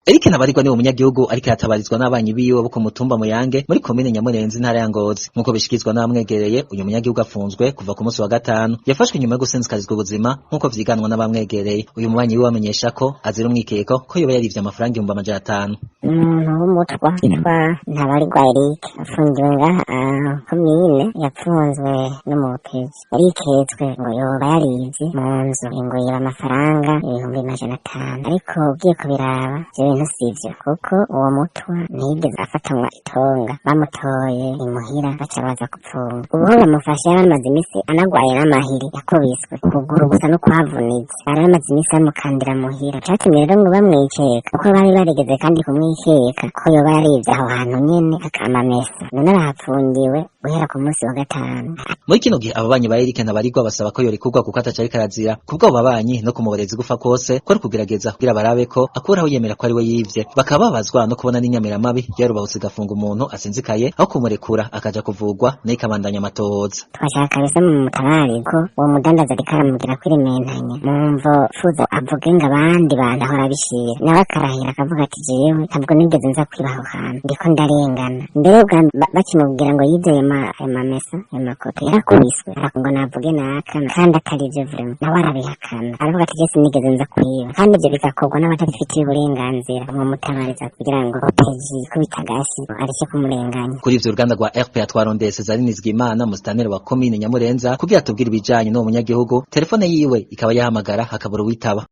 Eric Ntabarirwa ni umunyagihugu ariko aratabarizwa n'abanyi biwe bo ku mutumba Muyange muri komine Nyamurenzi, intara ya Ngozi. Nk'uko bishikirizwa n'abamwegereye, uyu munyagihugu afunzwe kuva ku munsi wa gatanu. Yafashwe nyuma yo gusinzikarizwa ubuzima, nk'uko vyiganwa n'abamwegereye. Uyu mubanyi wiwe amenyesha ko azira umwikeko ko yoba yarivye amafaranga 500,000. Umuntu w'umutwa witwa Ntabarirwa Eric afungiwe ngaha komine, yapfunzwe n'umupezi yariketswe ngo yoba yarivye mu nzu, ngo yiba amafaranga 500,000. Ariko ugiye kubiraba, ivyo bintu sivyo, kuko uwo mutwa ntiyigeze afatanwa itonga, bamutoye imuhira baca baza gupfunga. Ubu bamufashe yaramaze imisi anagwaye n'amahiri, yakubiswe ukuguru gusa no kwavunitse, bari bamaze imisi bamukandira muhira. Catumye rero ngo bamwikeka kuko bari barigeze kandi kumwikeka ko yoba yarivye aho hantu nyene akamamesa. None arahapfungiwe guhera ku munsi wa gatanu. Muri kino gihe, ababanyi ba Eric Ntabarirwa basaba ko yorekurwa kuko ataco ariko arazira. Kubw'abo babanyi, no kumuboreza igufa kose ko ari kugerageza kugira barabe ko akuraho yemera ko ari we yivye. Bakaba babazwa no kubona n'inyamiramabi yarubahutse igafunga umuntu asinzikaye aho kumurekura akaja kuvugwa, nayo ikabandanya amatohoza. Twashaka kabisa mu mutabari ko uwo mudandaza ariko aramubwira ko irimentanya mu mvo fuza avuge ngo abandi bantu ahora abishira, nawe akarahira akavuga ati: "Jewe ntabwo nigeze nza kwiba aho hantu, ndiko ndarengana." Mbere bwa bakimubwira ngo yivye ayo mamesa, ayo makoto, yarakubiswe ngo navuge naka kandi atari ivyo. Vraiment nawe arabihakana, aravuga ati: "Je sinigeze nza kwiba." Kandi ivyo bigakorwa n'abatabifitiye uburenganzira. Mumutabariza kugira ngo OPJ ikubita agashi areke kumurenganya. Kuri ivyo, uruganda rwa RPA twarondeye Cesarine Nizigimana, musitanteri wa komine Nyamurenza, kugira tubwire ibijanye n'uwo munyagihugu. Telefone yiwe ikaba yahamagara hakabura uwitaba.